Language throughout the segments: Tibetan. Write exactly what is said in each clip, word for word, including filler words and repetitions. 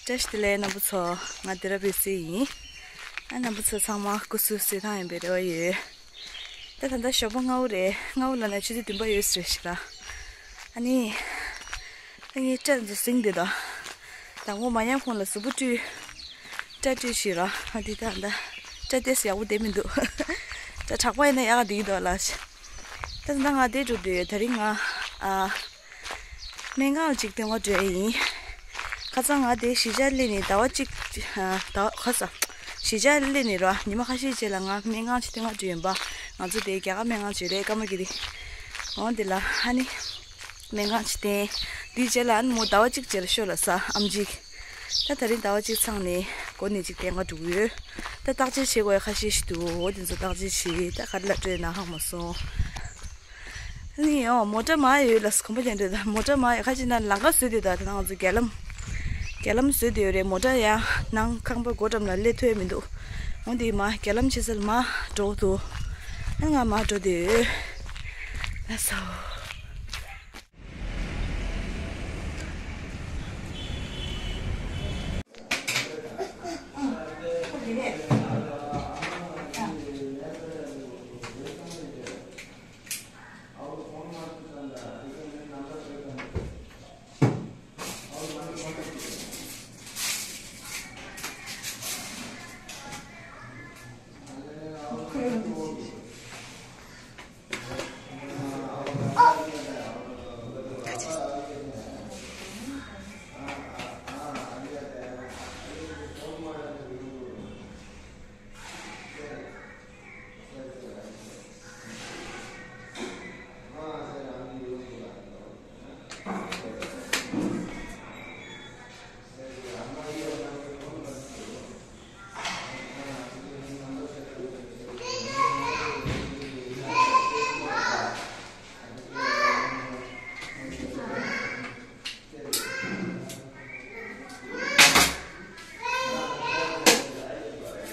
བཀྲ་ཤིས་བདེ་ལེགས་རྣམ་པ་ཚོ། ང་དེ་ར་བི་སི་ཡིན། ཨ་རྣམ་པ་ཚོ་ཚང་མ་སྐུ་གཟུགས་གསོ་ཐང་ཡིན་པའི་རེ་བ་ཡོད། ད་ད་ལྟ་ཞོགས་པ་སྔ་པོ་རེད། སྔ་པོ་ལ་ནས་ཆུ་ཚོད་བདུན་པ་ཡོད་ས་རེད་ཤི་ར། ཨ་ནི། ད་ངའི་སྐྲ་འཛུགས་ཟིང་དེ་དང་། དང་པོ་མ་ཉལ་གོང་ལ་གཟུགས་པོ་བཀྲུས། སྐྲ་བཀྲུས་ཤི་ར། ཨ་འདི་ད་ད། སྐྲ་ཏོག་ཙམ་ཡག་པོ་བསྡད་མི་འདུག་སྐྲ་དྲག་པ་ཡིན་ན་ཡག་འདི་འདུག་ལ། ད་ད་ང་དེ་འགྲོ་དུས་དེ་རིང་ང་། ཨ། སྨན་ཁང་ལ་གཅིག་སྟོན་པ་འགྲོ་ཡི་ཡིན། ཁ་སང་ང་དེ་གཞིས་ཆགས་སླེབས་ནས་ཟླ་བ་གཅིག་ཨ། ཟླ་བ་ཁ་སང་། གཞིས་ཆགས་སླེབས་ནས་ར་ཉི་མ་ཁ་ཤས་རྗེས་ལ་ང་སྨན་ཁང་ཅིག་སྟོན་པ་འགྲོ་ཡིན་པ། ང་ཚོ་དེ་རྒྱ་གར་སྨན་ཁང་ཅིག་རེད། ཀརྨ་གི་རི། འོང་དེ་ལ་ཨ་ནི། སྨན་ཁང་ཅིག་བསྟན། དེའི་རྗེས་ལ་ཨ་ནི་མོ་ཟླ་བ་གཅིག་རྗེས་ལ་ཤོག་ལབ་ས་ཨམ་ཅིག་ད་དེ་རིང་ཟླ་བ་གཅིག་ཚང་ནས་འགོ་ནས་ཅིག་བསྟན་ག་འགྲོ་གི་ཡོད། ད་བརྟག་དཔྱད་བྱེད་དགོས་ཡ་ཁ་ཤས་ཤིག་འདུག་འོ་དེ་ཚོ་བརྟག་དཔྱད་བྱེད། ད་ག་རེ་ལབ་སྤྲོད་ན་ཧ་གོ་མ་སོང་། ནི་ཡང་མོ་ཊ་མར་ཡོད་ལ་གོམ་པ་རྒྱག་འདོད་ད། མོ་ཊ་མར་ཡོད་ཁ་ཅིག་ན་ལམ་ཁ་བཟོས་དེ་ད། ད་ང་ཚོ་རྒྱ་ལམ། རྒྱ་ལམ་བཟོས་དེ་ཡོད་རེད། མོ་ཊ་ཡང་ནང་ཁང་པ་སྒོ་འགྲམ་ལ་སླེབས་ཐུབ་ཡ་མི་འདུག་འོ་འདི་མར་རྒྱ་ལམ་ཆེ་ས་ལ་མར་འགྲོ་འདུག་ཨ་ང་མར་འགྲོ་དེ་ཡོད། ལགས་སོ།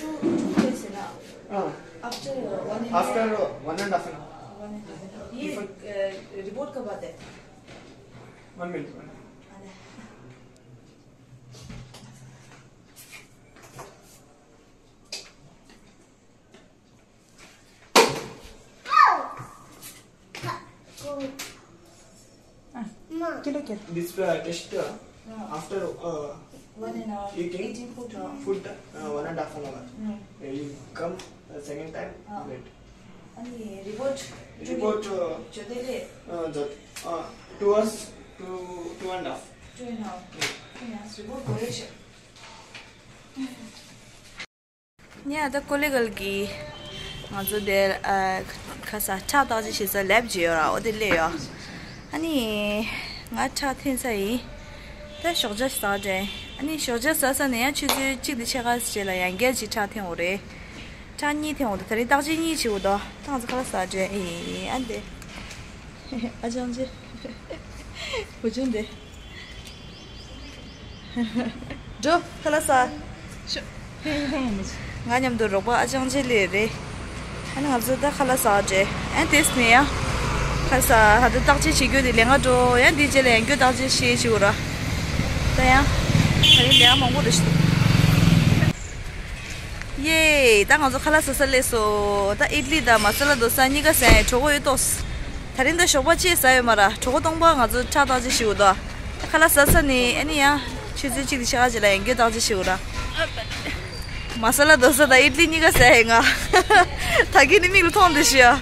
Two, two days enough. Ah. After, uh, one and a half. After, uh, one and a half an hour. One and a half an hour. ये, uh, report कब आता है? One minute, one minute. Ah, kilo, kilo. This, uh, test, uh, after, uh, one and a half, eating, eating food, uh, food, uh, one and a half an hour. Mm. Uh, you come, uh, second time, ah, wait. अनि report report, अ, जति ले, अ, जति, अ, two hours, two, two and half. Two and half. Yeah. Yes, report correction. ཉེ་ད་ཀོ་ལེ་གལ་གི་ང་ཚོ་དེར་ཨ་ཁ་ས་ཁྲག་བརྟག་དཔྱད་བྱེད་ས་ལེབ་ཅིག་ཡོད་ར། འོ་དེ་སླེབས་ཡོད། ཨ་ནི་ང་ཁྲག་འཐེན་ས་ཡིན། ད་ཞོགས་ཇ་ཟ་དྲན། ཨ་ནི་ཞོགས་ཇ་ཟ་ས་ནས་ཡང་ཆུ་ཚོད་གཅིག་དང་ཕྱེད་ཀ་རྗེས་ལ་ཡང་བསྐྱར་ཅིག་ཁྲག་འཐེན་འོ་རེད། ཁྲག་གཉིས་འཐེན་འོ་དོ། ད་རེས་བརྟག་དཔྱད་གཉིས་བྱེད་འོ་དོ། ད་ང་ཚོ་ཁ་ལག་ཟ་དྲན་ཨེ། ཨ་འདི་ཨ་ཅང་ཅི་བུ་ཆུང་འདི། འགྲོ་ཁ་ལག་ཟ། ཤོ། ང་མཉམ་དུ་རོགས་པ་ཨ་ཅང་ཅི་ལས་རེད། ཨ་ནི་ང་ཚོ་ད་ཁ་ལག་ཟ་འདྲེ། ཨ་དེས་ནས་ཡང་ཁ་ལག་ཟ། ཧ་དུ་བརྟག་དཔྱད་བྱེད་རྒྱུ་དེ་ལས་ང་འགྲོ་ཡང་དེའི་རྗེས་ལ་ཡང་རྒྱུ་བརྟག་དཔྱད་བྱེད་བྱེད་འོ་ར། ད་ཡང་ད་རིང་ལས་ཀ་མང་པོ་རེད་ཤི་འདུག་ཡེ། ད་ང་ཚོ་ཁ་ལག་ཟ་ས་སླེབས་སོང་། ད་ཨིད་ལི་དང་མ་ས་ལ་དོ་ས་གཉིས་ཀ་ཟ་ཡ་གྲོད་ཁོག་ཡོད་ཏོག་ད་རིང་ད་ཞོགས་པ་ཅིག་ཟ་ཡོད་མ་ར། གྲོད་ཁོག་སྟོང་པ་ང་ཚོ་ཁྲག་བརྟག་དཔྱད་ཞུ་དོ། ད་ཁ་ལག་ཟ་ས་ནི་ཨ་ནི་ཡང་ཆུ་ཚོད་གཅིག་དང་ཕྱེད་ཀ་རྗེས་ལ་ཡང་རྒྱུ་བརྟག་དཔྱད་ཞུ་ར། མ་ས་ལ་དོ་ས་དང་ཨིད་ལི་གཉིས་ཀ་ཟ་ཡ་ང་། ད་གིན་ནི་མིག་ལ་མཐོང་དེ་ཤི་ཡ། ཨ།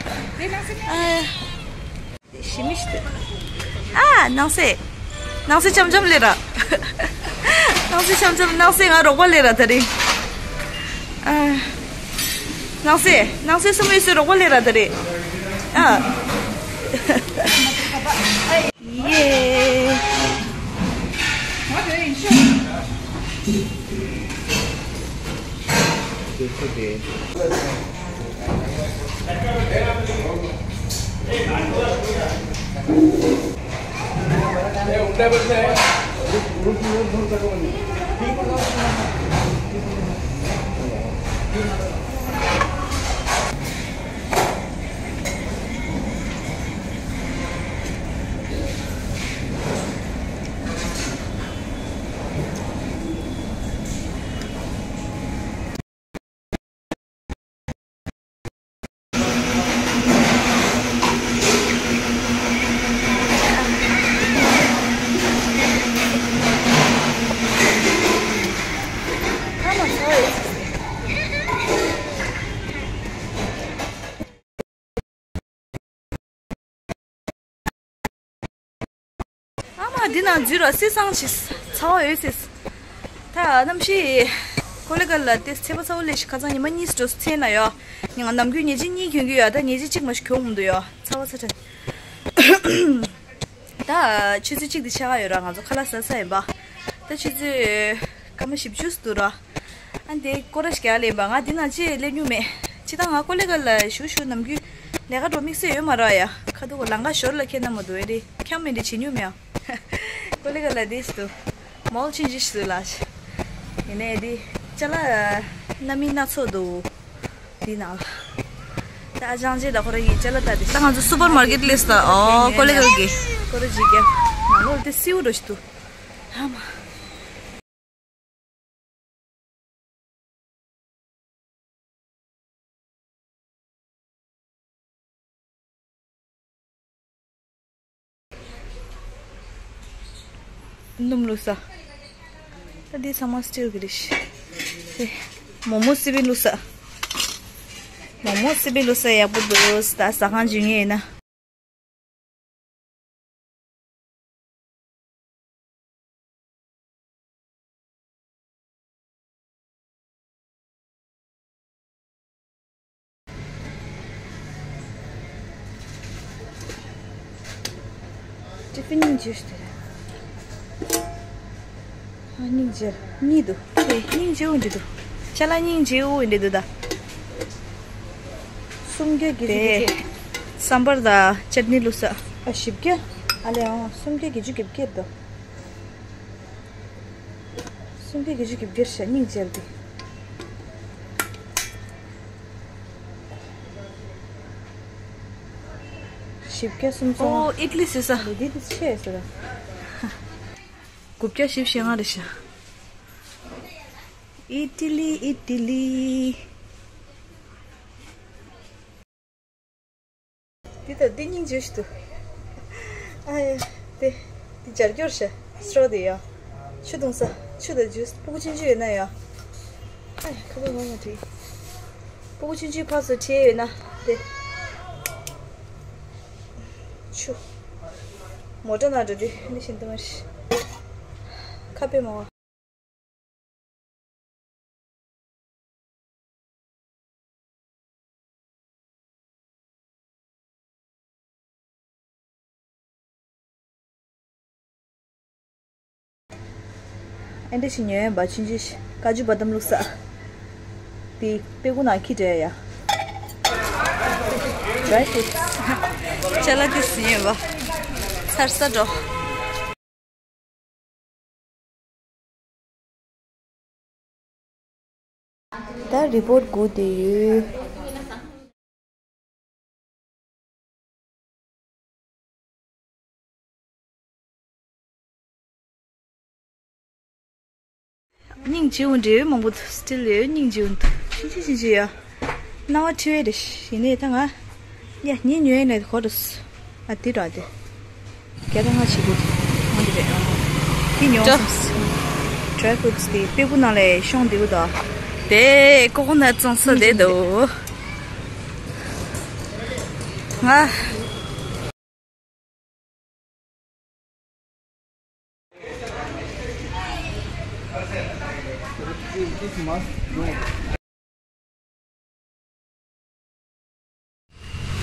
ཞི་མི་ཞི་དེ། ཨ། ནང་སེ། ནང་སེ་འཆམ་འཆམ་ལེ་ར། ནང་སེ་འཆམ་འཆམ། ནང་སེ་ང་རོགས་པ་ལེ་ར་ད་རིང་། ཨ། ནང་སེ། ནང་སེ་སུ་མི་སུ་རོགས་པ་ལེ་ར་ད་རིང་། ཨ། ཡེ། འདི་ནང་འཛུལ་ར་སི་སང་ཆིས་ཚ་བ་ཡོད་སིས། ད་གནམ་གཤིས་ཀོ་ལི་གྷལ་ལ་དེ་ཚེས་པ་ཚ་བོ་ལས་ཤི་ཁ་ཚང་ཉི་མ་གཉིས་འགྲོ་ཚེ་ན་ཡོད། ཉི་ང་ནམ་རྒྱུན་ཉི་ཆི་གཉིས་གྱོན་གྱི་ཡོད། ད་ཉི་ཆི་གཅིག་མ་ཞིག་གྱོན་འོང་དུ་ཡོད། ཚ་བ་ཚ་དྲན། ད་ཆུ་ཚོད་གཅིག་དེ་ཆགས་ཡོད་ར། ང་ཚོ་ཁ་ལག་ཟ་ས་ཡིན་པ། ད་ཆུ་ཚོད་སྐར་མ་བཞི་བཅུ་འདུག་ར། ཨ་འདི་སྐོར་ར་ཞིག་རྒྱག་ལེན་པ། ང་འདི་ན་ཅི་སླེབས་མྱོང་མེད། ཅི་ད་ང་ཀོ་ལི་གྷལ་ལ་བཞུགས་བཞུགས་ནམ་རྒྱུན་ལས་ཀ་འགྲོ་དམིགས་བསལ་ཡོད་མ་ར་ཡ། ཁ་ཐུག་ལང་ཀ་ཞོར་ལ་ཁྱེད་རྣམས་མ་འདུག་ཨེ་རེད། ཁྱམས་མེད་འདི་བྱེད་མྱོང་མེད་ཨ། ཀོ་ལི་གྷལ་ལ་འདི་ཞིག་འདུག་མོལ་ཆེན་ཆེ་ཞིག་འདུག་ལ། ཡིན་ནའི་འདི་ཅ་ལག་སྣ་མིན་སྣ་ཚོགས་འདུག་འདི་ནང་ལ། ད་ཨ་ཅང་ཅེ་ད་ཁོ་ར་ཡི་ཅ་ལག་ད་དེ། ད་ང་ཚོ་སུ་པར་མར་ཀེཊ་སླེབས་སོང་། ཨོ་ཀོ་ལི་གྷལ་གི་ཀོ་ར་ཇི་ག་ནང་ལོགས་དེ་སེའུ་འགྲོ་ཞིག་འདུག་ཨ་མ། སྣུམ་བླུགས་ས། ད་འདི་ཚང་མ་སི་ཊིལ་གི་རེད་ཤག་དེ་མོག་མོག་སི་པན་བླུགས་ས། མོག་མོག་སི་པན་བླུགས་ས་ཡག་པོ་འདུག་ད་ཟ་ཁང་འཇུས་ངེས་ཡིན་ན། ཏི་ཕིན་ཇུས་དེ་རེད། ཨ་སྙིང་རྗེ་གཉིས་འདུག་དེ་སྙིང་རྗེ་བོ་འདི་འདུག་ཅ་ལག་སྙིང་རྗེ་བོ་འདི་འདུག་ད་སུམ་བརྒྱ་གི་རེད། དེ་སམ་བར་དང་ཅད་ནི་བླུགས་ས། ཨ་བཞི་བརྒྱ། ཨ་ལས་ཨང་སུམ་བརྒྱ་གི་ཅུ་གི་བརྒྱད་འདུག་སུམ་བརྒྱ་གི་ཅུ་གི་བརྒྱད་ཤ་སྙིང་རྗེ་འདི། བཞི་བརྒྱ་སུམ་ཅུ། ཨོ་ཨི་ཏི་ལི་ཟེར་ས། ཨ་ལས་འདི་དེ་ཆེ་ཟེར། དགུ་བརྒྱ་བཞི་བཅུ་ཞེ་ལྔ་རེད་ཤག་ཨི་ཏི་ལི་ཨི་ཏི་ལི། འདི་ལྟར་འདི་སྙིང་རྗེ་ཞིག་འདུག་ཨ་ཡ། དེ་འདི་སྦྱར་སྐྱོར་ཤག་སི་ཊོ་རོ་དེ་ཡ། ཆུ་བཏུང་ས། ཆུ་དང་ཇུས་སྤུ་གུ་ཆུང་ཆུང་ཡོད་ན་ཡ། ཨ་ཡ་ཁ་པར་ངོ་མ་བྲིས། སྤུ་གུ་ཆུང་ཆུང་ཕར་ཚུར་ཁྲིད་ཡོད་ན་དེ། ཆུ། མོ་ཊ་ནང་འགྲོ་དུས་འདི་བཞིན་གཏོང་བ་རེད། ཁ་དཔེ་མང་བ། ཨེ་འདྲ་ཞིག་ཉོས་ཡོད་པ། ཆུང་ཆུང་ཞིག་ཀ་ཇུ་བ་དམ་བླུགས་ས། དེ་དཔེ་ཁུག་ནང་འཁྱེར་འགྲོ་ཡ། ཌ་རའི་ཕུ་རུ་ཊི་སི། ཅ་ལག་དེ་ཟིན་ཡོད་པ། ཚར་ས་འགྲོ། ད་རི་པོར་ཊི་སྒུག་བསྡད་ཡོད། སྙིང་རྗེ་བོ་འབྲས་བུ་མང་པོ་འདུག་སི་ཊིལ་ཡོད། སྙིང་རྗེ་བོ་འདུག་ཤིན་ཅི་ཤིན་ཅི་ཡ། སྣང་བ་འཁྲུལ་བས་རེད། ཡིན་ནའི་ད་ང་། ཡ་ངས་ཉོས་ནས་གོ་འགྲོ། ཨ་འདི་འདྲ་དེ། བརྒྱ་དང་ལྔ་བྱེད་དགོས་འོ་འདི་རེད། འདི་ཉོ་སོང་། ཌ་རའི་ཕུ་རུ་ཊི་སི་དེ་པེ་པུ་ནང་ལས་ཤོང་བདེ་པོ་འདུག་དེ་ཀོ་ཀོ་ནཊ་བཙོང་ས་བསྡད་འདུག་ང་།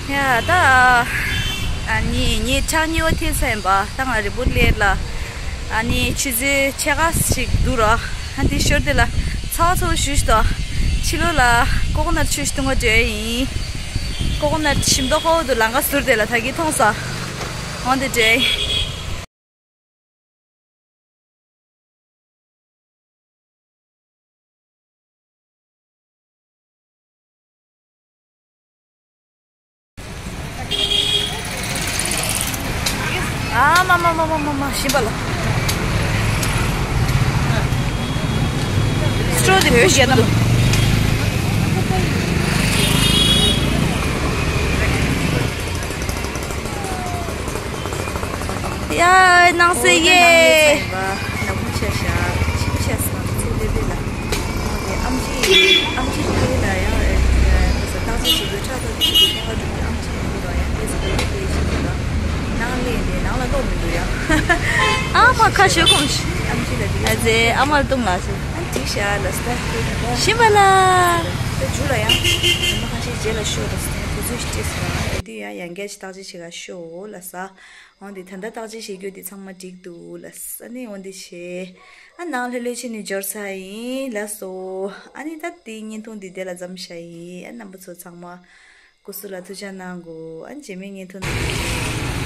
ཡ་ད། ཨ་ནི་ངའི་ཕྱག་གཉིས་པ་ཐེབས་ས་ཡིན་པ། ད་ང་རི་པོར་ཊི་སླེབས་ལ། ཨ་ནི་ཆུ་ཚོད་ཕྱེད་ཀ་ཞིག་འདུག་ར། ཨ་འདི་ཞོར་དེ་ལ་ཚ་བ་ཚ་བོ་ཞུ་ཞུ་དང་། ཕྱི་ལོགས་ལ་ཀོ་ཀོ་ནཊ་ཆུ་ཞིག་བཏུང་ག་འགྲོ་ཡ་ཡིན། ཀོ་ཀོ་ནཊ་ཞིམ་མདོག་ཁ་པོ་འདུག་ལམ་ཁ་ཟུར་དེ་ལ་ད་གིན་མཐོང་ས། འོ་འདི་འདྲ། ཨ་མ་མ་མ་མ་མ་མ་ཞིམ་པ་ལ། སི་ཊོ་རོ་དེ་བོད་བཞད་ན། ཡ་ནང་སེ་ཡེ། ནག་པོ་ཆེ་ཤག་ཆེ་ཤག་སོང་ཚེ་ལེ་ལེ་ལ། འོ་དེ་ཨམ་ཆི་ཨམ་ཆི་ལེ་ལ་ཡང་ཨེ་ད་ས་ཏང་ཅི་ཞིག་ལོས་ཁྲག་ཐོག་ཅིག་ལེ་ཁ་འགྲོ་གི་ཨམ་ཆི་ཡོད་ར་ཡང་ལེ་སི་ལེ་ལེ་ཞིག་ལ། ནང་ལེ་ལེ་ནང་ལ་ལོག་མི་འདུག་ཡ། ཨ་ ཤོད་གོང་ཨ་ཙེ་ཨ་མར་བཏུང་ལ་ཤོད། ཨ་འགྲིག་ཤག་ལ་སྟ། ཤི་བ་ལ། ད་རྒྱུ་ལ་ཡང་། ད་ཁ་ཤས་རྗེས་ལ་ཤོད་རོགས་ཟེར་དུས་ཚོད་ཅིག་སྤྲད་སོང་། ཨ་དེ་དུས་ཡང་ཡང་བསྐྱར་ཅིག་བརྟག་དཔྱད་བྱེད་ག་ཤོག་ལ་ས། འོན་ཏེ་ད་ལྟ་བརྟག་དཔྱད་བྱེད་རྒྱུ་དེ་ཚང་མ་འགྲིག་འདུག་ལ་ས། ཨ་ནི་འོན་ཏེ་བྱས། ཨ་ནང་ལྷོད་ལྷོད་བྱས་ནས་འབྱོར་ཚར་ཡིན་ལ་སོ། ཨ་ནི་ད་དེའི་བརྙན་ཐུང་འདི་དེ་ལ་མཚམས་བཞག་ཡིན། ཨ་རྣམ་པ་ཚོ་ཚང་མ་སྐུ་གཟུགས་ལ་ཐུགས་ཅག་གནང་དགོས། ཨ་རྗེས་མའི་བརྙན་ཐུང་འདི།